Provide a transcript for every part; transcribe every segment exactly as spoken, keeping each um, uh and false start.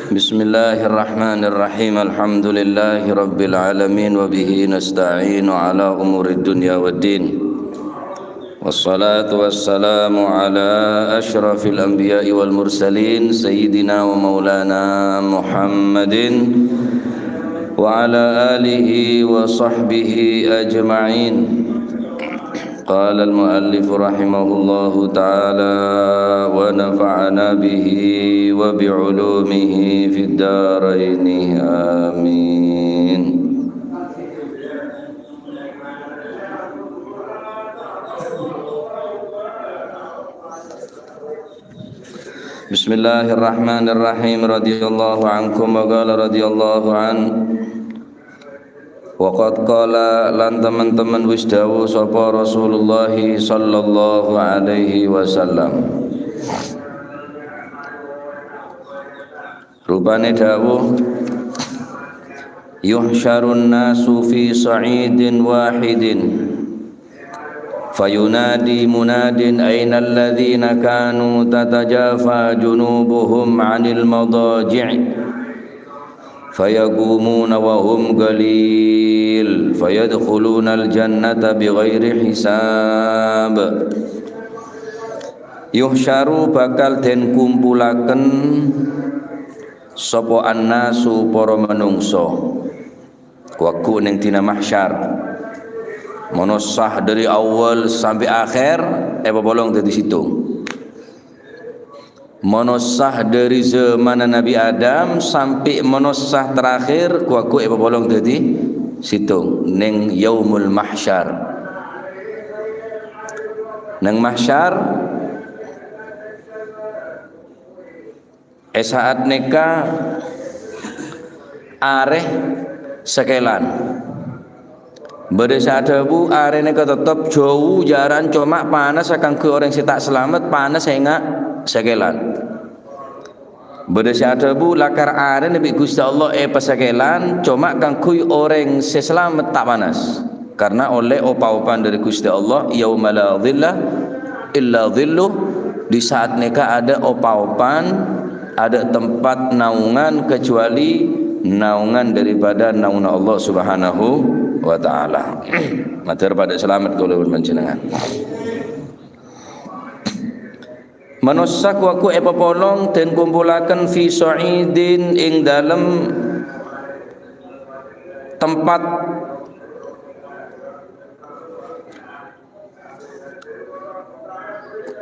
بسم الله الرحمن الرحيم. الحمد لله رب العالمين، وبه نستعين على أمور الدنيا والدين. والصلاة والسلام على أشرف الأنبياء والمرسلين، سيدنا ومولانا محمد وعلى آله وصحبه أجمعين. قال المؤلف رحمه الله تعالى، ونفعنا به وبعلومه في الدارين، آمين. بسم الله الرحمن الرحيم. رضي الله عنكم. وقال رضي الله عنه، wa qad qala, lan teman-teman wis dawuh sapa Rasulullah sallallahu alaihi wasallam. Rupane dawuh, "Yuhsyarun nasu fi sa'idin wahidin. Fayunadi munadin ainal ladzina kanu tatajafa junubuhum 'anil madaji'. Fayaqumuna wa hum ghalil. Fayadkhulunal jannata bighairi hisab." Yuhsyaru, bakal den kumpulaken sapa annasu, para manungsa. Kowagu neng dina mahsyar. Manossa dhari awal sampe' aher epapolong dhadi settong. Manossa dhari zamanna Nabi Adam sampe' manossa terakhir kowagu epapolong dhadi settong neng yaumul mahsyar. Neng mahsyar, e sa'at neka are sakelan. Badha se adhabu, "Are neka teptep jhâu, jaran coma panas kaangguy oreng se ta' salamet, panas enga' sakelan." Badha se adhabu, "Lakar arena bi' Guste Allah epasakelan, coma kaangguy oreng se salamet ta' panas." Karena olle opa-opan dhari Guste Allah, "Yauma la dhilla illa dhilluh," di saat neka adha opa-opan, adha tempat naungan kecuali naungan daripada naunganna Allah Subhanahu wa Ta'ala. Mator padha salamet kaula ban panjenengan. Manossa kowagu epapolong den kumpulaken fi sa'idin ing dalem tempat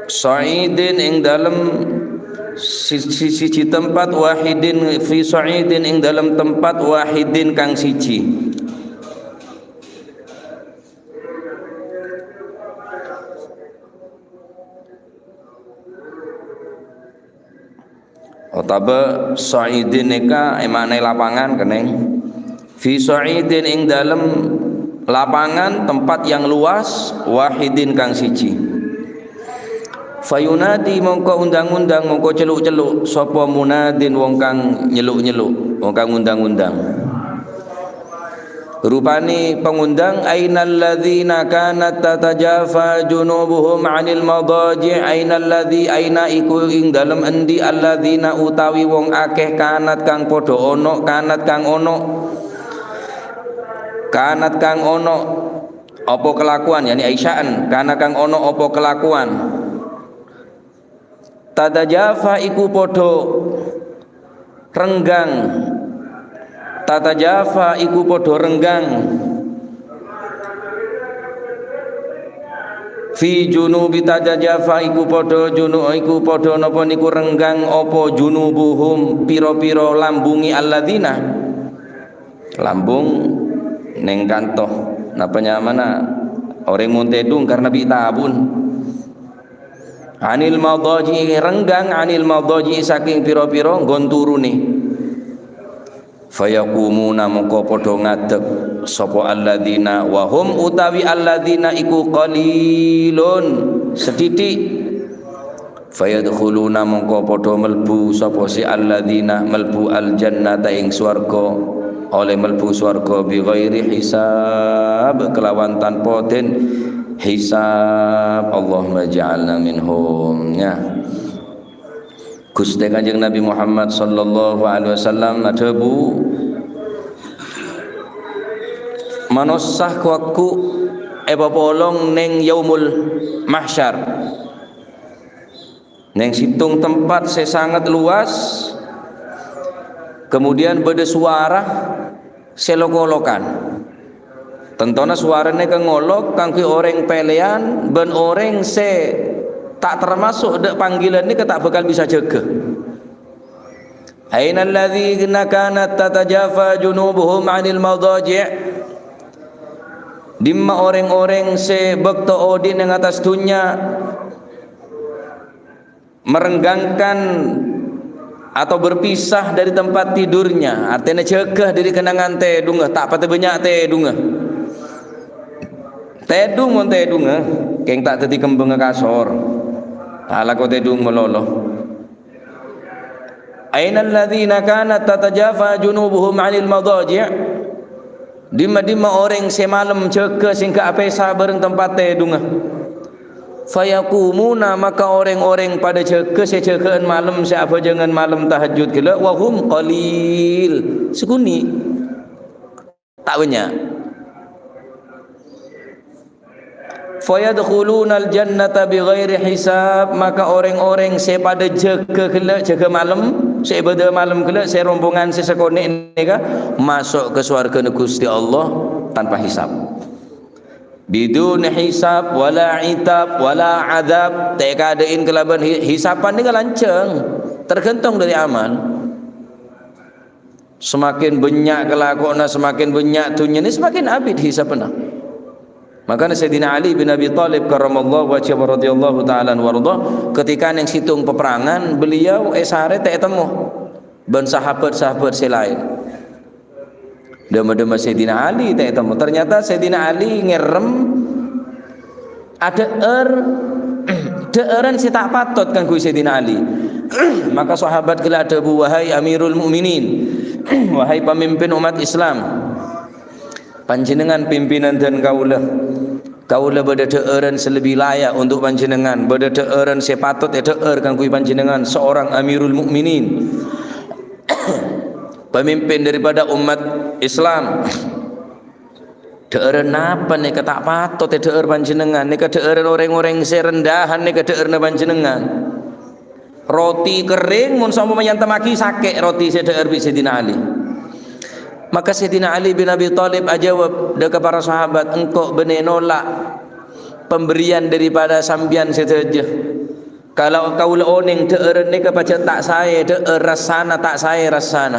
Sa'idin ing dalem si-, si-, siji tempat, wahidin fi sa'idin ing dalem tempat, wahidin kang siji. Otabâ sa'idin nèka èma'naè lapangan, kenning. Fi sa'idin, ing dâlem lapangan, tempat yang luas, wahidin, kang siji. Fayunadi, mongko undang-undang, mongko celu'-celu', sapa munadin, wong kang nyelu'-nyelu', wong kang ngundang-undang. Rupane pangundang, "Ainal ladzina kanat tatajafa junubuhum 'anil madaji', ainal ladzi, aina iku ing dalem endi, alladzina utawi wong akeh, kanat kang padha ono, kanat kang ono, kanat kang ono apa kelakuan," yani aisya'an, kanat kang ono apa kelakuan. Tatajafa iku padha renggang. Tatajafa iku padha renggang. Fi junubi, tatajafa iku padha junu-, iku padha napa niku renggang apa junubuhum, pira-pira lambunge alladzina. Lambung neng kanto. Napa nyamana oreng mon tedung karena bi' tabun. Anil madaji'i, renggang, anil madaji'i, saking pira-pira nggon turune. Fayaqumuna, mongko padha ngadeg sapa alladzina, wa hum utawi alladzina iku qalilun, sethithik. Fayadkhuluna, mongko padha mlebu sapa si alladzina, mlebu al-jannata, ing swarga, oleh mlebu swarga, bi ghairi hisab, kelawan tanpa den hisab. Allahumma ja'alna minhum, ya. Ghustè Kanjeng Nabi Muhammad sallallahu alaihi wasallam adhâbu, "Manossa ghu-lagghu èpapolong neng Yaumul Mahsyar, neng sèttong tempat sè sanget luas, kemudian bâdâ sowara sè lok-olokan." Tantona sowarana kangolok kaangghuy orèng pèlèyan bân orèng sè ta' tamaso' dâ' panggilan nèka ta' bhâkal bisa jâgâ. "Ainal ladzina kanat tatajafa junubuhum 'anil madaji'?" Dimma orèng-orèng sè bâkto odi' neng attas dhunnya merenggangkan atau berpisah dari tempat tidurnya, artèna jâgâ dâri kennengngan tèdungnga, ta' patè bânnya' tèdungnga. Tèdung mon tèdungnga, kèng ta' dhâddhi kembhângnga kasor. Alako tèdung malolo. "Ainal ladzina kanat tatajafa junubuhum 'anil madaji'?" Dimma-dimma orèng sè malem jâgâ sèngghâ apèsa bhâreng tempat tèdungnga. "Fayaqumuna," maka orèng-orèng padâ jâgâ sè jâgâ'ân malem, sè abhâjângan malem tahajjud ghellâ', "wa hum qalil," sakonè'. Ta' bânnya'. "Fayadkhulunal jannata bighairi hisab," maka orèng-orèng sè padâ jâgâ ghellâ', jâgâ malem, sè ibâdâ malem ghellâ', sè rombongan sè sakonè' nèka, maso' ka sowarghâna Ghustè Allah tanpa hisab. Biduni hisab, wala itab, wala adzab, ta' èkaadâ'in kalabân hi-, hisaban nèka lanjhâng, tergantung dâri amal. Semakin bânnya' kalakowanna, semakin bânnya' dhunnyana, semakin abit hisabbhâ. Makana Sayyidina Ali bin Abi Thalib karramallahu wajhahu radhiyallahu ta'ala anhu warḍha, ketika neng sèttong peperangan, beliau èsarè ta' ètemmo bân sahabat-sahabat sè laèn. Dâ'-madâ'na Sayyidina Ali ta' ètemmo. Ternyata Sayyidina Ali ngèrèm adhâ'âr, dhâ'ârân sè ta' patot kaangghuy Sayyidina Ali. Maka sahabat ghellâ' adhâbu, "Wahai Amirul Mukminin, wahai pamimpin umat Islam, panjhennengngan pimpinan dân kaulâ. Kaulâ bâdâ dhâ'ârân sè lebbi layak untuk panjhennengngan, bâdâ dhâ'ârân sè patot èdhâ'âr kaangghuy panjhennengngan, seorang Amirul Mukminin, pemimpin daripada umat Islam." "Dhâ'ârân napa nèka ta' patot èdhâ'âr panjhennengngan? Nèka dhâ'ârân orèng-orèng sè rendhâhân, nèka dhâ'ârânna panjhennengngan. Roti kerrèng, mon saompama èantemmaghi, sakè' roti sè èdhâ'âr bi' Sayyidina Ali." Maka Sayyidina Ali bin Abi Thalib ajâwâb dâ' ka para sahabat, "Engko' bânnè nolak pemberian daripada sampèyan sadhâjâ. Kalau kaulâ onèng dhâ'ârân nèka pajhât ta' saè dhâ'âr, rassana ta' saè rassana.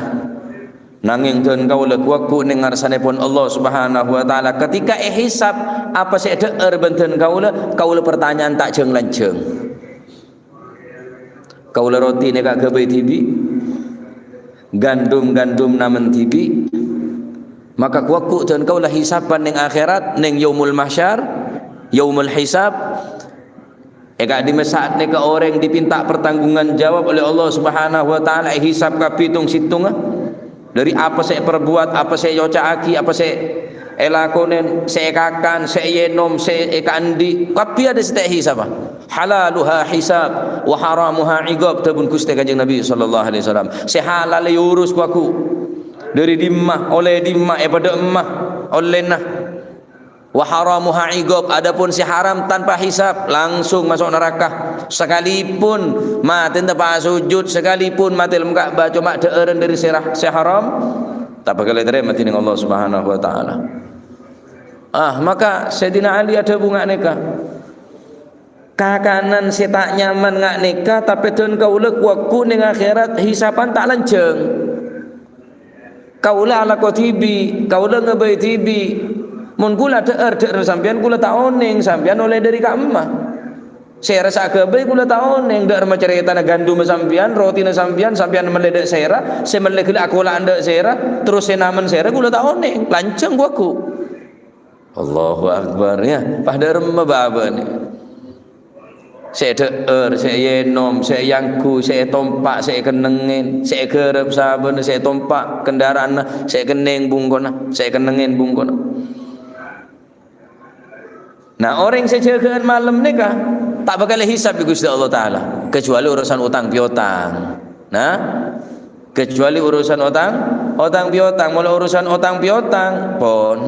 Nangèng dân kaulâ ghu-lagghu neng ngarsanèpon Allah Subhanahu wa Ta'ala. Ketika èhisab apa sè èdhâ'âr bân dân kaulâ, kaulâ partanya'an ta' jhâng-lanjhâng. Kaulâ roti nèka aghâbây dhibi', gandum-gandum namen dhibi'. Maka ghu-lagghu dân kaulâ hisaban neng akhèrat, neng Yaumul Mahsyar, Yaumul Hisab." È ka'dimma sa'at nèka orèng dipinta pertanggungan jawab oleh Allah Subhanahu wa Ta'ala, èhisab kabbhi tong-sèttongnga. Dâri apa sè èparbuwât, apa sè èoca'aghi, apa sè èlakonè, sè èkakan, sè èènom, sè èkaandi', kabbhi adâ' sè ta' èhisaba. "Halaluha hisab, wa haramuha iqab," dhâbuna Ghustè Kanjeng Nabi sallallahu alaihi wasallam. Sè halal èurus ghu-lagghu. Dâri dimma, ollè dimma, èpadâ' emma, ollèna. "Wa haramuha iqab," adapun sè haram tanpa hisab, langsung maso' naraka. Sakalipun matè ta' pas sujud, sakalipun matè lem Ka'bah, coma dhâ'ârân dâri sè ra-, sè haram, ta' bhâkal ètarèma dening Allah Subhanahu wa Ta'ala. Ah, maka Sayyidina Ali adhâbu nga' nèka, "Kakanan sè ta' nyaman nga' nèka, tapè dân kaulâ ghu-lagghu neng akhèrat hisaban ta' lanjhâng. Kaulâ alako dhibi', kaulâ aghâbây dhibi'. Mon kaulâ dhâ'âr, dhâ'ârânna sampèyan kaulâ ta' onèng, sampèyan ollè dâri ka'emma. Sèra sè aghâbây kaulâ ta' onèng, dhâ'âr macarètana gandumma sampèyan, rotina sampèyan, sampèyan mellè dâ' sèra, sè mellè ghellâ' akola'an dâ' sèra, terros sè namen sèra kaulâ ta' onèng, lanjhâng ghu-lagghu." Allahu Akbar, ya. Padâ remma bâbâna. Sè èdhâ'âr, sè èènom, sè èangghuy, sè ètompa', sè èkennengngè, sè èghârâp sabâna, sè ètompa' kendaraanna, sè èkennèng bungkona, sè èkennengngè bungkona. Nah, orèng sè jâgâ'ân malem nèka ta' bhâkal èhisab bi' Ghustè Allah Ta'ala. Kecuali urusan utang piutang. Nah, kecuali urusan utang, utang piutang. Mula urusan utang piutang, pon.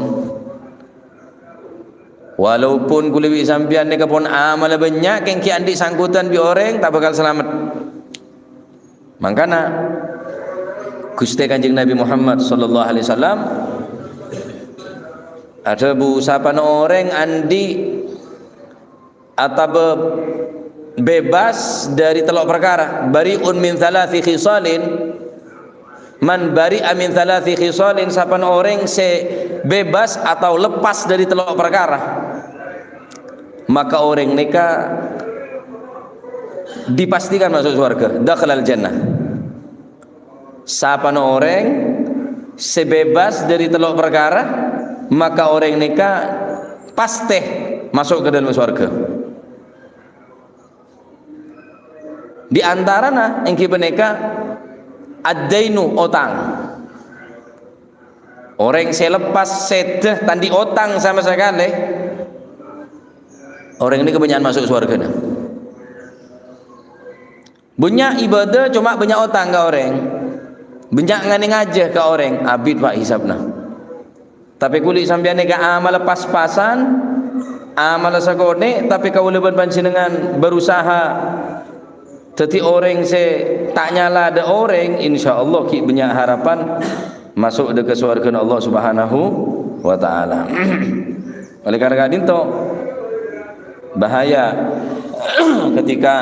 Walaupun kulâ bi' sampèyan nèka pon amalla bânnya', kèng ghi' andi' sangkotan bi' orèng, ta' bhâkal salamet. Mangkana, Ghustè Kanjeng Nabi Muhammad sallallahu alaihi wasallam adhâbu, sapana orèng andi' otabâ bebas dâri tello' parkara, bari'un min tsalatsi khisalin, man bari'a min tsalatsi khisalin, sapana orèng sè bebas atau lepas dâri tello' parkara, maka orèng nèka dipastikan maso' sowarghâ, dakhalal jannah. Sapana orèng sè bebas dâri tello' parkara, maka orèng nèka pastè maso' ka dâlem sowarghâ. Di antarana èngghi panèka ad-dainu, otang. Orèng sè lepas sèdhâ ta' andi' otang sama sakalè, orèng nèka bânnya'an maso' sowarghâna. Bânnya' ibâdâ, coma bânnya' otang ka orèng. Bânnya' nganèngajâ ka orèng, abit, Pa', hisabna. Tapè kulâ sampèyan nèka amalla pas-pasan, amalla sakonè', tapè kaulâ bân panjhennengngan berusaha dhâddhi orèng sè ta' nyala dâ' orèng, insyaallah ghi' bânnya' harapan maso' dâ' ka sowarghâna Allah Subhanahu wa Ta'ala. Oleh karena ka'dinto, bahaya ketika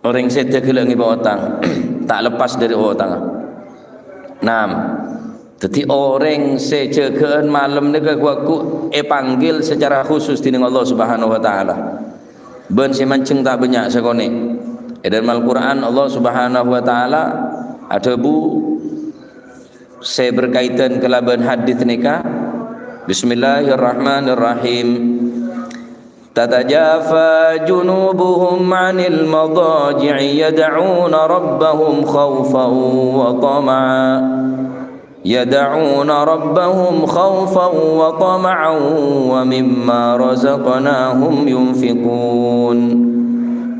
orèng sèdhâ ghellâ' ngèbâ otang, ta' lepas dâri otangnga. Naam. Dhâddhi, orèng sè jâgâ'ân malem nèka ghu-, ghu-, èpanggil secara khusus dhinèng Allah Subhanahu wa Ta'ala. Bân sè manjheng ta' bânnya' sakonè'. È dâlem Al-Qur'an, Allah Subhanahu wa Ta'ala adhâbu sè berkaitan kalabân hadits nèka, Bismillahirrahmanirrahim. تتجافى جنوبهم عن المضاجع يدعون ربهم خوفا وطمعا، يدعون ربهم خوفا وطمعا ومما رزقناهم ينفقون.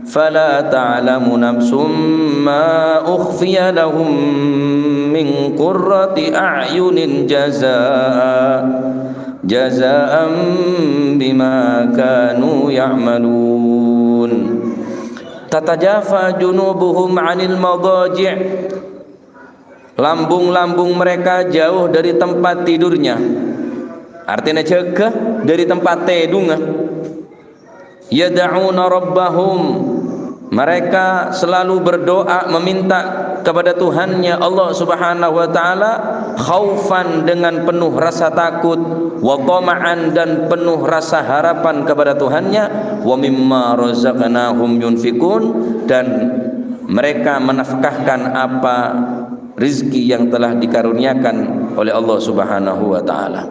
فلا تعلم نفس ما أخفي لهم من قرة أعين جزاء جزاء بما كانوا يعملون. تتجافى جنوبهم عن المضاجع. Lambung-lambung mereka jauh dari tempat tidurnya. Artèna jâgâ dâri tempat tèdungnga. Yad'una rabbahum, mereka selalu berdoa meminta kepada Tuhannya Allah Subhanahu wa Ta'ala, khaufan, dengan penuh rasa takut, wa tama'an, dan penuh rasa harapan kepada Tuhannya, wa mimma razaqnahum yunfikun, dan mereka menafkahkan apa rezeki yang telah dikaruniakan oleh Allah Subhanahu wa Ta'ala.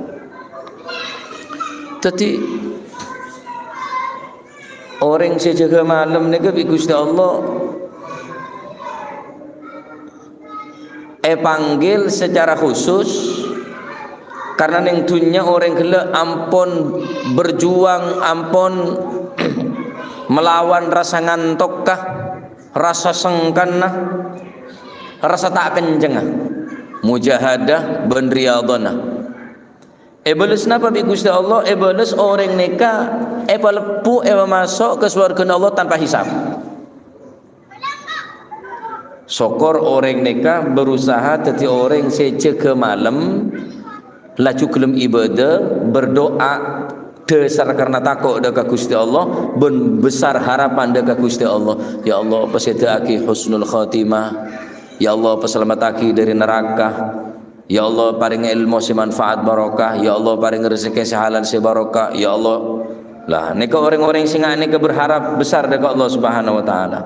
Dhâddhi, orèng sè jâgâ malem nèka bi' Ghustè Allah èpanggil secara khusus, karna neng dhunnya orèng ghellâ' ampon berjuang, ampon malawan rasa ngantokka, rasa sengkana, rasa ta' kencengnga, mujahadah bân riyadhana. Èbâles napa bi' Ghustè Allah? Èbâles orèng nèka èpalebbhu, èpamaso' ka sowarghâna Allah tanpa hisab. Sokor orèng nèka berusaha dhâddhi orèng sè jâgâ malem, laju ghellem ibâdâ, berdoa, dhâsar karna tako' dâ' ka Ghustè Allah, bân besar harapan dâ' ka Ghustè Allah. Ya Allah, pasèdhâ'aghi husnul khatimah. Ya Allah, pasalamettaghi dâri naraka. Ya Allah, parèng èlmo sè manfaat barokah. Ya Allah, parèng rejhekkè sè halal sè barokah. Ya Allah. Lah, nèka orèng-orèng sè nga-, nèka berharap besar dâ' ka Allah Subhanahu wa Ta'ala.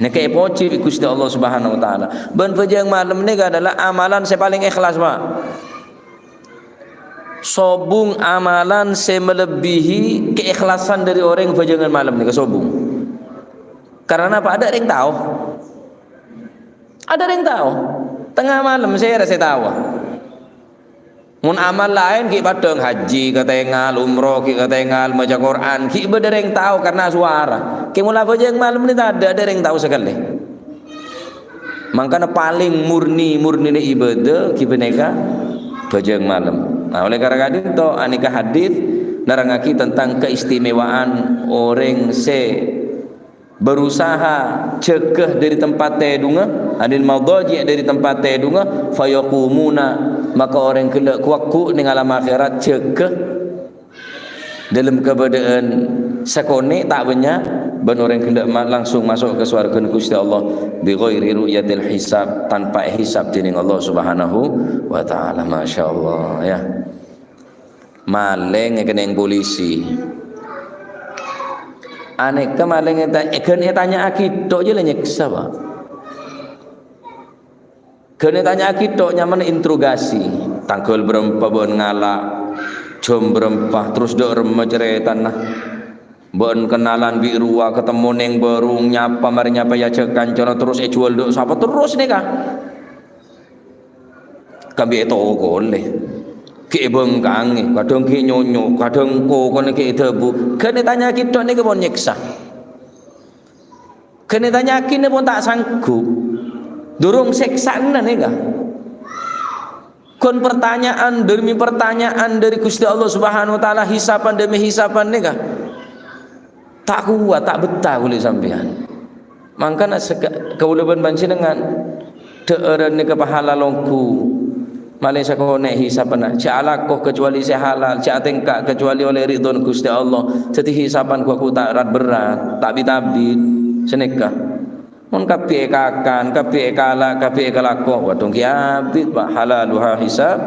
Nèka èpojhi bi' Ghustè Allah Subhanahu wa Ta'ala. Bân bhâjâng malem nèka adalah amalan sè palèng ikhlas, Pa'. Sobung amalan sè malebbihi keikhlasan dâri orèng bhâjângan malem nèka sobung. Karna apa? Adâ' rèng tao. Adâ' rèng tao. Tengnga malem sèra sè tao. Mon amal laèn ghi' padhâng, haji katèngal, umroh ghi' katèngal, maca Qur'an, ghi' bâdâ rèng tao karna sowara. Kè mola bhâjâng malem nè tadâ' rèng tao sakalè. Mangkana palèng murni-murninè ibadah ghi' panèka bhâjâng malem. Nah, oleh karena ka'dinto anèka hadis nerrangngaghi tentang keistimewaan orèng sè berusaha jâgâ dâri tempat tèdungnga, anil madhaji' dâri tempat tèdungnga, fayaqumuna, maka orèng ghellâ' ghu-wagghu neng alam akhèrat jâgâ dâlem kabâdâ'ân sakonè' ta' bânnya', bân orèng ghellâ' ma-, langsung maso' ka sowarghâna Ghustè Allah, bi ghairi ru'yatil hisab, tanpa èhisab dèning Allah Subhanahu wa Ta'ala. Masya Allah, ya. Malèng èkennèng polisi. Anèka malèng èta-, ghân ètanya'aghi tok jâ la nyèksa, Pak. Ghân ètanya'aghi tok nyamana interogasi. Tangghâl bârâmpa bâ'na ngala', jhâm bârâmpa, terros dâ' remma carètana. Bâ'na kennalan bi' rowa, katemmo neng bârung, nyapa marè nyapa èajhâk kancana, terros èjhuwâl dâ' sapa, terros nèka. Kabbhi ètokol, ghi' èbângkangè, kadhâng ghi' nyonyo, kadhâng kokona ghi' èdhâbu. Ghân ètanya'aghi tok nèka pon nyèksa. Ghân ètanya'aghi nè pon ta' sanggup. Durung sèksana nèka. Ghân pertanyaan demi pertanyaan dâri Ghustè Allah Subhanahu wa Ta'ala, hisaban demi hisaban nèka. Ta' kowat, ta' bettah kulâ sampèyan. Mangkana seka-, kaulâ bân panjhennengngan, dhâ'ârân nèka pahala longghu. Malè sakonè' hisabanna. Jhâ' alako kacuali sè halal, jhâ' atèngka kacuali ollè ridhona Ghustè Allah. Dhâddhi hisaban ghu-, ghu ta' rat-berrat, ta' bit-abit. Sanèka. Mon kabbhi èkakan, kabbhi èkala', kabbhi èkalako, wadhung ghi' abit, Pak. Halaluha hisab,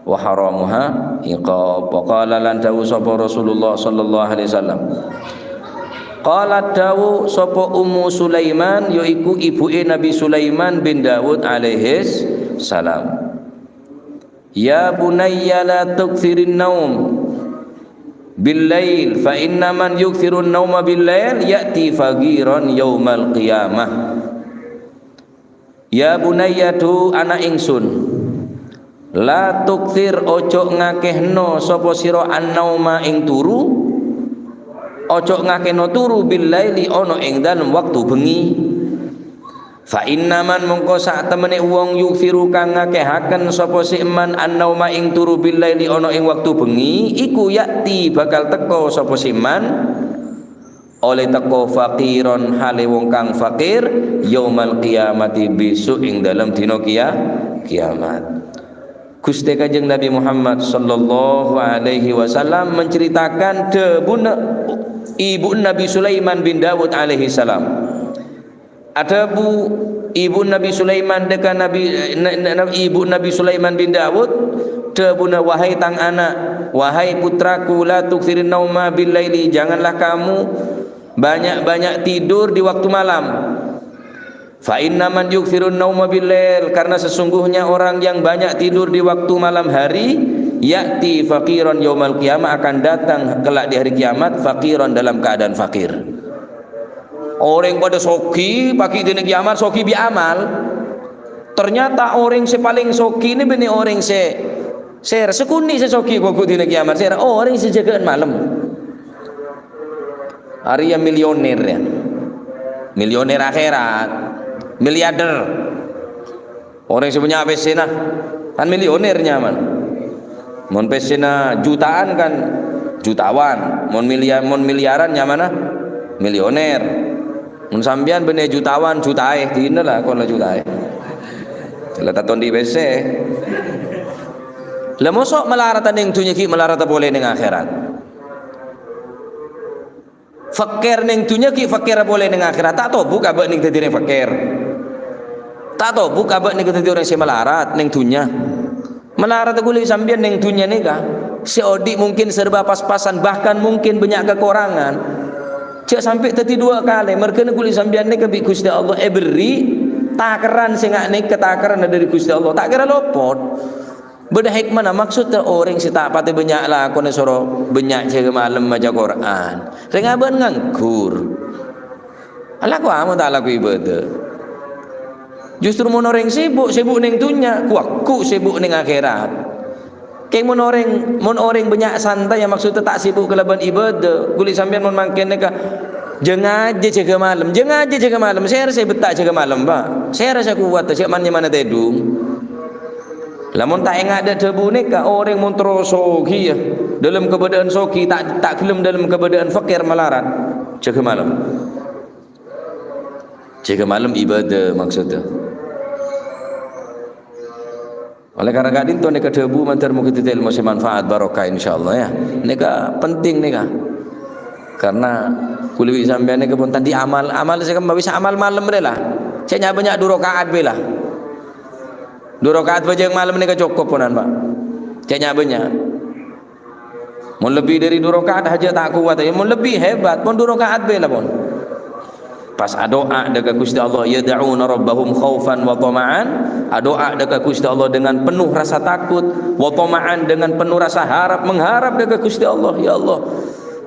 wa haramuha iqab. Wa qala lan dawuh sapa Rasulullah sallallahu alaihi wasallam. Qalat dawuh sapa Ummu Sulaiman, yaiku ibu'è Nabi Sulaiman bin Daud alaihis salam. "Ya bunayya la tuktsirin naum bil lail, fa inna man yuktsirun nauma bil lail ya'ti faqiran yaumal qiyamah." "Ya bunayya, dhu ana' ingsun, la tuktsir, ojo ngakèno sapa sira an-nauma ing turu, ojo ngakèno turu bil laili ana ing dalem wektu bhengi." "Fa inna man, mongko satemmenè wong, yuktsiru kang ngakèhaken sapa sè man an-nauma ing turu bil laili ana ing wektu bhengi, iku ya'ti bakal teka sapa sè man, ollè teka faqiran hale wong kang fakir, yaumal qiyamati, besok ing dalem dina kiya-, kiyamat." Ghustè Kanjeng Nabi Muhammad sallallahu alaihi wasallam menceritakan dhâbuna ibu Nabi Sulaiman bin Daud alaihi salam. Adhâbu ibu Nabi Sulaiman dâ' ka Nabi, na-, na-, na-, ibu Nabi Sulaiman bin Daud, dhâbuna, "Wahai tang ana', wahai putraku, la tuktsirin nauma bil laili, janganlah kamu banyak-banyak tidur di waktu malam. Fa inna man yuktsirun nauma bil lail, karena sesungguhnya orang yang banyak tidur di waktu malam hari, ya'ti faqiran yaumal qiyamah, akan datang kelak di hari kiamat faqiran, dalam keadaan fakir." Orèng padâ soghi, paghi' dina kiamat soghi bi' amal. Ternyata orèng sè palèng soghi nè bânnè orèng sè, sè sakonnè' sè soghi ghu-, ghu-, dina kiamat, sè orèng sè jâgâ'ân malem. Arèya milioner, ya. Milioner akhèrat. Miliarder. Orèng sè bânnya' pèssèna, kan milioner nyamana. Mon pèssèna jutaan kan jutawan, mon milia-, mon miliaran nyamana milioner. Mon sampèyan bânnè jutawan, jutaè, dinah la, kola jutaè. La ta' tondi' pèssè. La moso' malarata neng dhunnya ghi' malarata polè neng akhèrat. Fakir neng dhunnya ghi' fakir polè neng akhèrat. Ta' tobu' ka bâ'na neng dhâddhi orèng fakir. Ta' tobu' ka bâ'na neng dhâddhi orèng sè malarat neng dhunnya. Malarat ghulâ sampèyan neng dhunnya nèka. Sè odi' mungkin serba pas-pasan, bahkan mungkin bânnya' kakorangan. Jhâ' sampè' dhâddhi duwâ' kalè. Marghâna ghulâ sampèyan nèka bi' Ghustè Allah èberri' takerran sè nga' nèka takerranna dhâri Ghustè Allah. Ta' kèra lopot. Bâdâ hikmana, maksodda orèng sè ta' patè bânnya' lakona soro bânnya' jâgâ malem maca Qur'an. Rèng abâ'na nganggur. Alako amal ta' alako ibadah. Justru mon orèng sibuk, sibuk neng dhunnya, ghu-, ghu-, sibuk neng akhèrat. Kèng mon orèng, mon orèng bânnya' santai, ya, maksudnya ta' sibuk kalabân ibadah. Kulâ sampèyan mon mangkèn nèka, jâ-ngajâ jâgâ malem, jâ-ngajâ jâgâ malem. Sèra sè betta jâgâ malem, Pak? Sèra sè kowat, jâ' man-nyamana tèdung. Lamon ta' enga' dâ' dhâbu nèka, orèng mon terro soghi, ya, dâlem kabâdâ'ân soghi, ta', ta' ghellem dâlem kabâdâ'ân fakir malarat. Jâgâ malem. Jâgâ malem ibadah maksudnya. Oleh karena ka'dinto nèka dhâbu mandhâr moghâ dhâddhi èlmo sè manfaat barokah insyaallah ya. Nèka penting nèka. Karena kulâ bi' sampèyan nèka pon ta' andi' amal, amal sè kemma wis amal malem rè la. Sè nya'-bânnya' du raka'at bhâi la. Du raka'at bhâjâng malem nèka cokop ponan, Pak. Sè nya'-bânnya'. Mon lebbi dâri du raka'at hajâ ta' kowat, ya, mon lebbi hebat, pon du raka'at bhâi la pon. Pas adu'a dâ' ka Ghustè Allah, "Yad'una rabbahum khaufan wa tama'an," adu'a dâ' ka Ghustè Allah dengan penuh rasa takut, "wa tama'an," dengan penuh rasa harap, mengharap dâ' ka Ghustè Allah, "Ya Allah,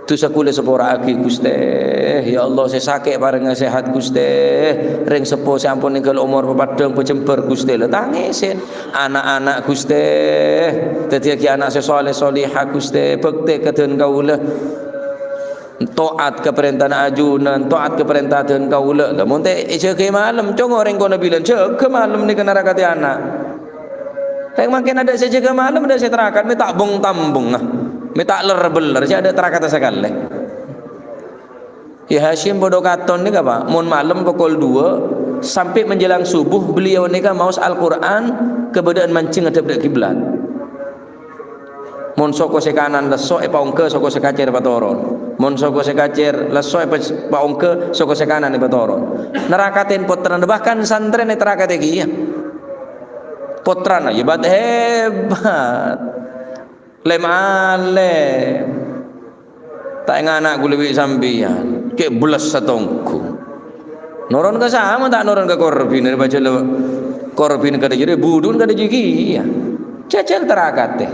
dusa kulâ sapora'aghi, Ghustè. Ya Allah, sè sakè' parèngnga sehat, Ghustè. Rèng seppo sè ampon nèngghâl omor papaddhâng pajembhâr, Ghustè, la tangèsèn." Ana'-ana', Ghustè, dhâddhiyâghi ana' sè soleh solehah, Ghustè, bhâktè ka dân kaulâ. Ta'at ka parèntana ajunan, ta'at ka parènta dân kaulâ. Lamon ta' èjâgâ malem, cong orèng kono bilân, jâgâ malem nèka narakatè ana'. Rèng mangkèn adâ' sè jâgâ malem, adâ' sè tarakat, mè' ta' bong-tambong, ah. Mè' ta' ler-beller, jâ' adâ' tarakata sakalè. Ya, Hasyim padâ katon nèka, Pak. Mon malem pokol dua sampè' menjelang subuh, beliau nèka maos Al-Qur'an kabâdâ'ân manjeng ngadhep dâ' kiblat. Mon soko sè kanan lesso, èpaongghâ, soko sè kacèr patoron. Mon soko sè kacèr lesso, èpa-, èpaongghâ, soko sè kanan èpatoron. Narakatèn pottrana, bahkan santrèna ètarakatè kèya. Pottrana, ya, hebat, hebat. Lem-alem. Ta' enga' ana' kulâ bi' sampèyan, kè' bellâs satonggu. Noron ka sèma ta' noron ka korbhina, rè bâjâ la korbhina kadhâ' jârèya, budhuna kadhâ' jârèya. Jhâjhâl tarakatè.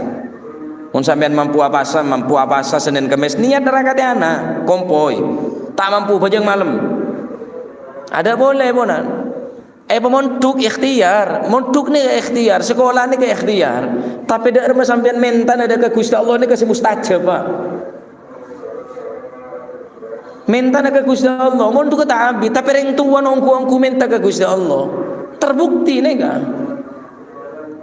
Mon sampèyan mampu apasa, mampu apasa Sennèn Kemmès, niyat tarakatè ana', kompoy. Ta' mampu, bhâjâng malem. Adâ' polè, ponan. Èpamondhuk ikhtiyar, mondhuk nèka ikhtiyar, sakola nèka ikhtiyar. Tapè dâ' remma sampèyan mèntana dâ' ka Ghustè Allah nèka sè mustajab, Pak. Mèntana ka Ghustè Allah, mondhugghâ ta' abit, tapè rèng towana ongghu-ongghu mènta ka Ghustè Allah. Terbukti nèka.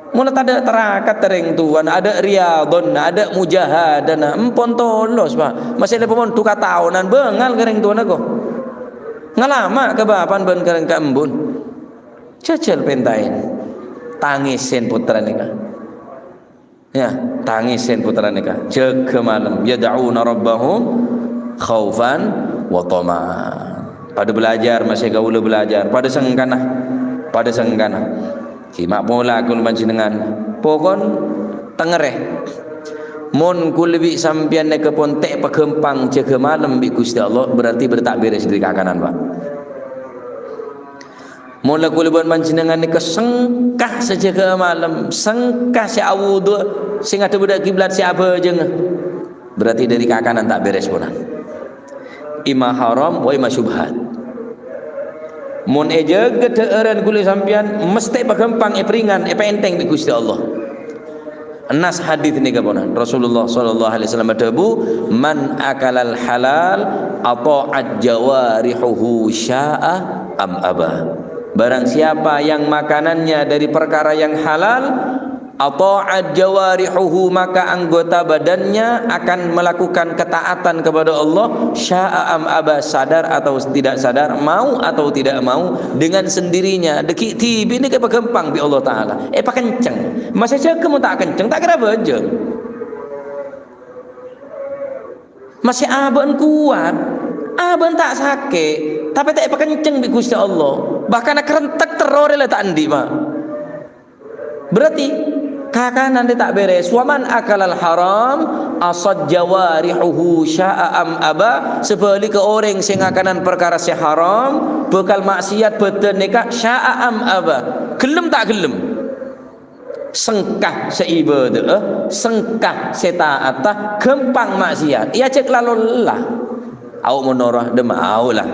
Mon la tadâ' tarakat rèng towana, adâ' riyadhana, adâ' mujahadana, empon tolos, Pak. Masè lè pamondhuk kataonan, bângal ka rèng towana, ko. Ngalama ka bapa'na bân ka rèng ka embun. Jhâjhâl pèntaèn. Tangèsèn pottra nèka. Ya, tangèsèn pottra nèka. Jâgâ malem. Yad'una rabbahum khaufan wa tama'an. Padâ belajar, masè kaulâ belajar. Padâ sengkana. Padâ sengkana. Sèma' pola kaulâ panjhennengngan. Pokon tengngerrè. Mon kulâ bi' sampèyan nèka pon ta' èpaghâmpang jâgâ malem bi' Ghustè Allah, berarti bâdâ ta' bèrès dâri kakanan, Pak. Mon la kulâ bân panjhennengngan nèka sengka sè jâgâ malem, sengka sè awudu, sè ngadhep dâ' kiblat, sè abhâjânga. Berarti dâri kakanan ta' bèrès, ponan. Imma haram, wa imma syubhat. Mon èjâgâ dhâ'ârân kulâ sampèyan, mestè èpaghâmpang, èparèngan, èpaènthèng bi' Ghustè Allah. Nas hadits nèka, ponan. Rasulullah sallallahu alaihi wasallam adhâbu, "Man akalal halal ata'at jawarihuhu sya'a am aba." Barang siapa yang makanannya dari perkara yang halal, ata'at jawarihuhu, maka anggota badannya akan melakukan ketaatan kepada Allah, sya'a am aba, sadar atau tidak sadar, mau atau tidak mau, dengan sendirinya. Dâggi' dhibi' nèka èpaghâmpang bi' Allah Ta'ala. Èpakenceng. Masè jâgâ mon ta' kenceng, ta' kèra bhâjâng. Masè abâ'na kowat. Abâ'na ta' sakè', tapè ta' èpakenceng bi' Ghustè Allah. Bahkan akarentek terro rè la ta' andi', Pak. Berarti kakanan rè ta' bèrès. "Wa man akalal haram asat jawarihuhu sya'a am aba." Sabhâligghâ orèng sè ngakanan parkara sè haram, bhâkal maksiat bhâdhân nèka sya'a am aba. Ghellem ta' ghellem. Sengka sè ibâdâ'â, sengka sè ta'ata, ghâmpang maksiat. Èajhâk lalo ella. Au' mon noro', dâ' mau la.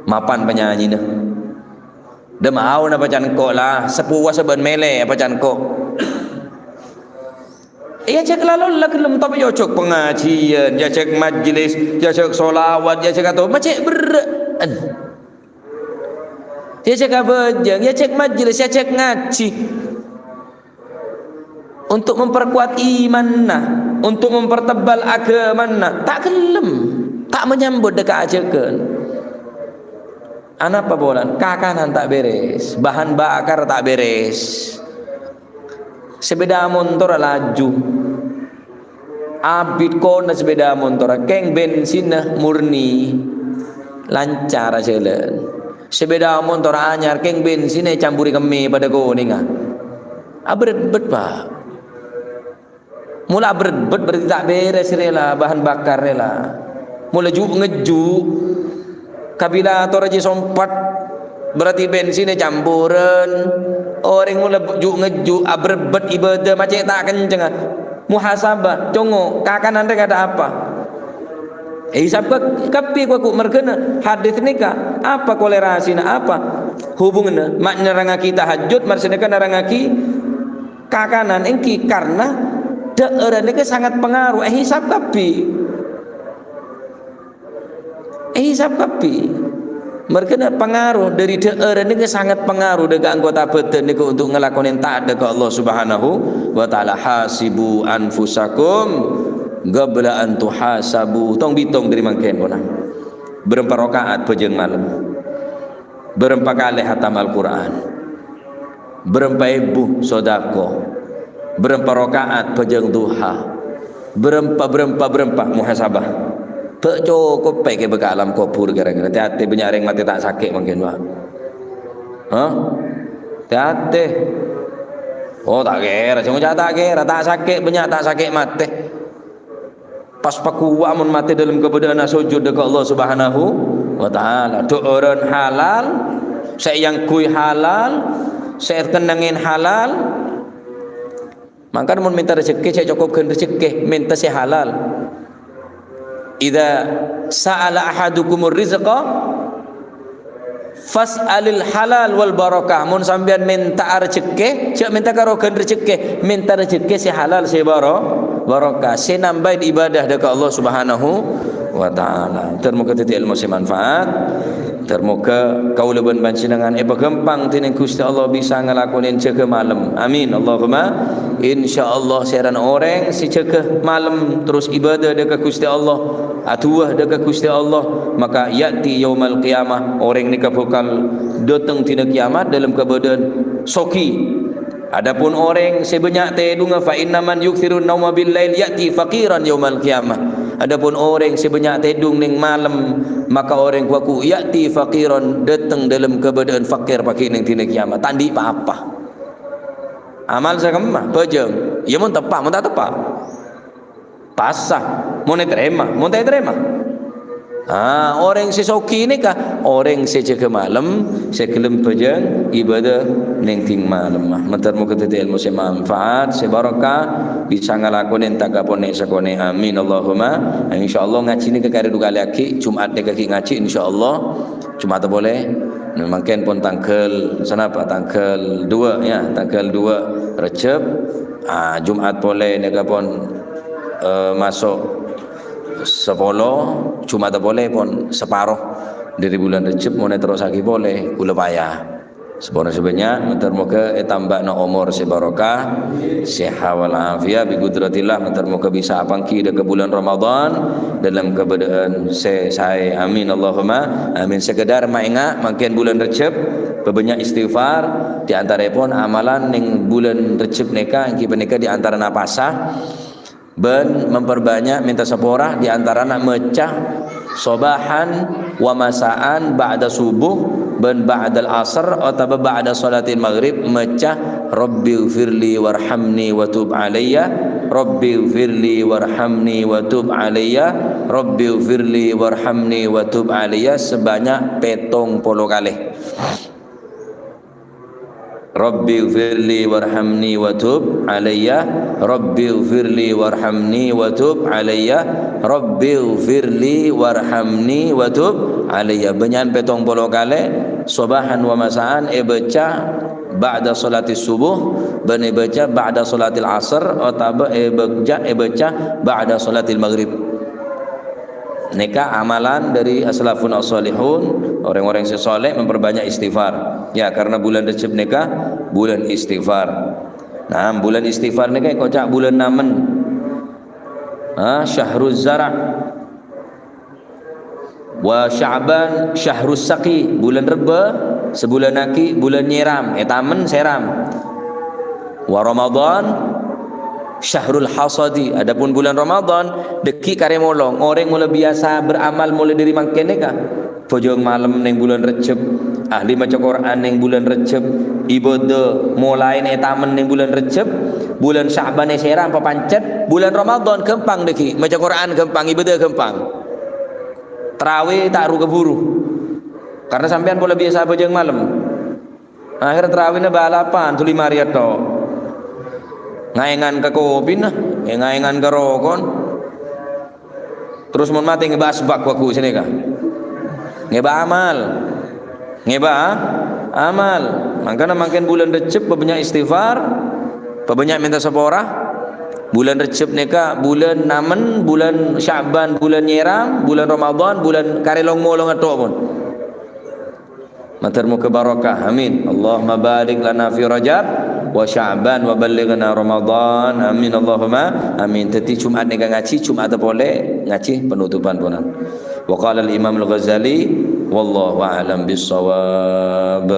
Mapan panyanyina. Dâ' mau napa can engko' la, sapuwa sabâ'na mèlè apa can engko'. Èajhâk lalo la ghellem, tapè èajhâk pangajiân, èajhâk majlis, èajhâk sholawat, èajhâk atau ma' cè' berrâ'ân. Èajhâk abhâjâng, èajhâk majlis, èajhâk ngajhi. Untuk memperkuat imanna, untuk mempertebal aghâmana, ta' ghellem, ta' manyambut dâ' kaajhâghân. Anapa polana? Kakanan ta' bherres, bahan bakar ta' bherres. Sepeda montor laju. Abit kona sepeda montor, kèng bensinna murni. Lancar ajhâlân. Sepeda montor anyar, kèng bensinna ècamburè kemmè padâ konèngnga. Aberebbet, Pak. Mola aberebbet berarti ta' bherres rè la, bahan bakar rè la. Mola ju'-ngejju', kabilator ajâ sompat, berarti bensinna camporan. Orèng mola ju'-ngejju', aberebbet ibadah ma' cè' ta' kencengnga. Muhasabah, congo', kakanan rè kadhâ' apa? Èhisab ka-, kabbhi kowa-, ku-, marghâna hadis nèka, apa kolerasina, apa hubunganna? Ma' nerrangngaghi tahajjud, maksudnya kan nerrangngaghi kakanan èngghi karna dhâ'ârân nèka sangat pengaruh, èhisab kabbhi. Èhisab kabbhi. Marghâna pengaruh dâri dhâ'ârân nèka sangat pengaruh dâ' ka anggota bhâdhân nèka untuk ngalakonè ta'at dâ' ka Allah Subhanahu wa Ta'ala. "Hasibu anfusakum qabla an tuhasabu." Tong-bitong dâri mangkèn, pona. Bârâmpa raka'at bhâjâng malem? Bârâmpa kalè hatam Al-Qur'an? Bârâmpa èbu sodako? Bârâmpa raka'at bhâjâng duha? Bârâmpa, bârâmpa, bârâmpa muhasabah? Bâ' cokop pè kèbâ ka alam kobhur kèra-kèra. Tè-atè bânnya' rèng matè ta' sakè' mangkèn, Pak. Hah? Tè-atè. Oh, ta' kèra. Sè ngoca' ta' kèra. Ta' sakè' bânnya', ta' sakè' matè. Pas pakowa mon matè dâlem kabâdâ'ânna sojud dâ' ka Allah Subhanahu wa Ta'ala. Dhâ'ârân halal, sè èangghuy halal, sè èkennengngè halal. Mangkana mon mènta rejekkè, jhâ' cokop ghân rejekkè, mènta sè halal. "Idza sa'ala ahadukumur rizqa, fas'alil halal wal barakah." Mon sampèyan mènta'a rejekkè, jhâ' mènta karo ghân rejekkè, mènta rejekkè sè halal, sè baro-, barokah, sè nambâi ibadah dâ' ka Allah Subhanahu wa Ta'ala. Ter-moga dhâddhi èlmo sè manfaat. Ter-moga kaulâ bân panjhennengngan èpaghâmpang dènèng Ghustè Allah bisa ngalakonè jâgâ malem. Amin. Allahumma. Insyaallah, sèran orèng sè jâgâ malem terros ibadah dâ' ka Ghustè Allah, adu'a dâ' ka Ghustè Allah, maka ya'ti yaumal qiyamah, orèng nèka bhâkal dâteng dina kiamat dâlem kabâdâ'ân soghi. Adapun orèng sè bânnya' tèdungnga, "Fa inna man yuktsirun nauma bil lail ya'ti faqiran yaumal qiyamah." Adapun orèng sè bânnya' tèdung neng malem, maka orèng kowa-, ku ya'ti faqiran, dâteng dâlem kabâdâ'ân fakir paghi' neng dina kiamat. Ta' andi' pa-apa. Amal sè kemma, bhâjâng. Iyâ, mon teppa', mon ta' teppa'. Pasa, mon ètarèma, mon ta' ètarèma. Ah, orèng sè soghi nèka, orèng sè jâgâ malem, sè ghellem bhâjâng ibadah neng dhing malem. Mènter moghâ dhâddhi èlmo sè manfaat, sè barokah, bisa ngalakonè ta' kaponè sakonè. Amin, Allahumma. Insyaallah ngajhi nèka karè du kalè aghi', Jumat nèka ghi' ngajhi, insyaallah. Jumat polè. Nah, mangkèn pon tangghâl, sanapa? Tangghâl dua, ya, tangghâl dua Rejjeb. Ah, Jumat polè nèka pon eh, maso' sapolo, Jum'atta polè pon saparo dhâri bulân Rejjeb, mon èterrossaghi polè, kaulâ paya. Saporana sè bânnya', mènter moghâ ètambâna omor sè barokah, sehat wal afiat, bi qudratillah, mènter moghâ bisa apangghi dâ' ka bulân Ramadan dâlem kabâdâ'ân sè saè. Amin, Allahumma amin. Sekedar maènga', mangkèn bulân Rejjeb, pabânnya' istighfar, di antarèpon amalan neng bulân Rejjeb nèka, èngghi panèka di antarana pasa, bân memperbânnya' mènta sapora, di antarana maca sobahan wa masaan ba'da subuh bân ba'dal asr otabâ ba'da sholatil maghrib maca, "Rabbighfirli warhamni wa tub alayya, Rabbighfirli warhamni wa tub alayya, Rabbighfirli warhamni wa tub alayya," sabânnya' pèttong polo kalè. "Rabbighfirli warhamni wa tub alayya, Rabbighfirli warhamni wa tub alayya, Rabbighfirli warhamni wa tub alayya." Bânnya'an pèttong polo kalè, sobahan wa masaan èbâca ba'da sholatis subuh, bân èbâca ba'da sholatil asr, otabâ èbâca, èbâca ba'da sholatil maghrib. Nèka amalan dâri as-salafun as-shalihun, orèng-orèng sè shaleh memperbanyak istighfar. Ya, karena bulân Rejjeb nèka bulân istighfar. Nah, bulân istighfar nèka èkoca' bulân namen. Ah, syahruz zara'. Wa Sya'ban syahrus saqi, bulân rebbhâ, sabulân aghi' bulân nyèram, ètamen sèram. Wa Ramadan syahrul hasadi, adapun bulân Ramadan dâggi' karè molong. Orèng mula biyasa beramal molaè dâri mangkèn nèka. Bhâjâng malem neng bulân Rejjeb, ahli maca Qur'an neng bulân Rejjeb, ibâdâ molaè ètamen neng bulân Rejjeb, bulân Sya'ban èsèram papancet, bulân Ramadan ghâmpang dâggi', maca Qur'an ghâmpang, ibâdâ ghâmpang. Tarawih ta' ru-kaburu. Karena sampèyan pola biyasa bhâjâng malem. Akhèr tarawihna bâlâpan, dhuli marè ètto'. Ngaèngan ka kopina, eh, ngaèngan ka rokon. Terros mon matè ngèbâ asbak bhâghus nèka. Ngèbâ amal. Ngèbâ amal. Mangkana mangkèn bulân Rejjeb pabânnya' istighfar, pabânnya' mènta sapora. Bulân Rejjeb nèka bulân namen, bulân Sya'ban bulân nyèram, bulân Ramadan bulân karè long-molong ètto' pon. Mator moghâ barokah. Amin. Allahumma barik lana fi Rajab wa Sya'ban wa ballighna Ramadan. Amin. Allahumma amin. Dâddhi Jum'at nèka ngajhi, Jum'atta polè ngajhi penutupan ponan. Wa qala al-Imam al-Ghazali, wallahu a'lam bissawab.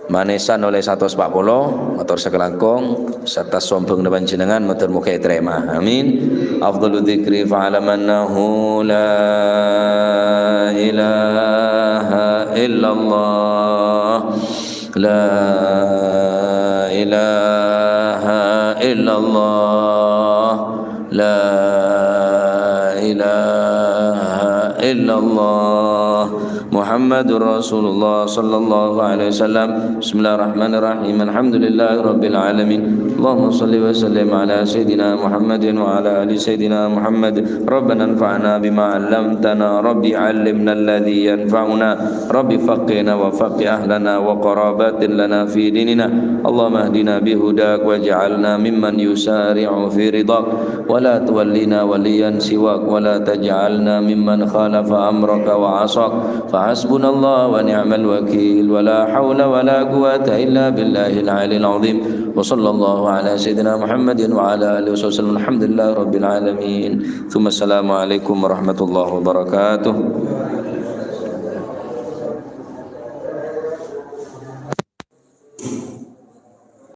Manèsan olè satos pa' polo, mator sakalangkong, sarta sombhângna panjhennengngan, mator moghâ ètarèma. Amin. Afdalu dzikri fa'lam annahu la ilaha illallah. La ilaha illallah. La ilaha illallah. Muhammadur Rasulullah sallallahu alaihi wasallam. Bismillahirrahmanirrahim. Alhamdulillahi rabbil alamin. Allahumma shalli wa sallim ala sayyidina Muhammadin wa ala ali sayyidina Muhammad. Rabbana anfa'na bima 'allamtana. Rabbi 'allimna alladhi yanfa'una. Rabbi faqqihna wa faqqih ahlana wa qarabatin lana fi dinina. Allahumma ihdina bihudak waj'alna mimman yusari'u fi ridak. ولا تولنا وليا سواك ولا تجعلنا ممن خالف أمرك وعصاك. فحسبنا الله ونعم الوكيل ولا حول ولا قوة إلا بالله العلي العظيم. وصلى الله على سيدنا محمد وعلى آله وصحبه وسلم. الحمد لله رب العالمين. ثم السلام عليكم ورحمة الله وبركاته.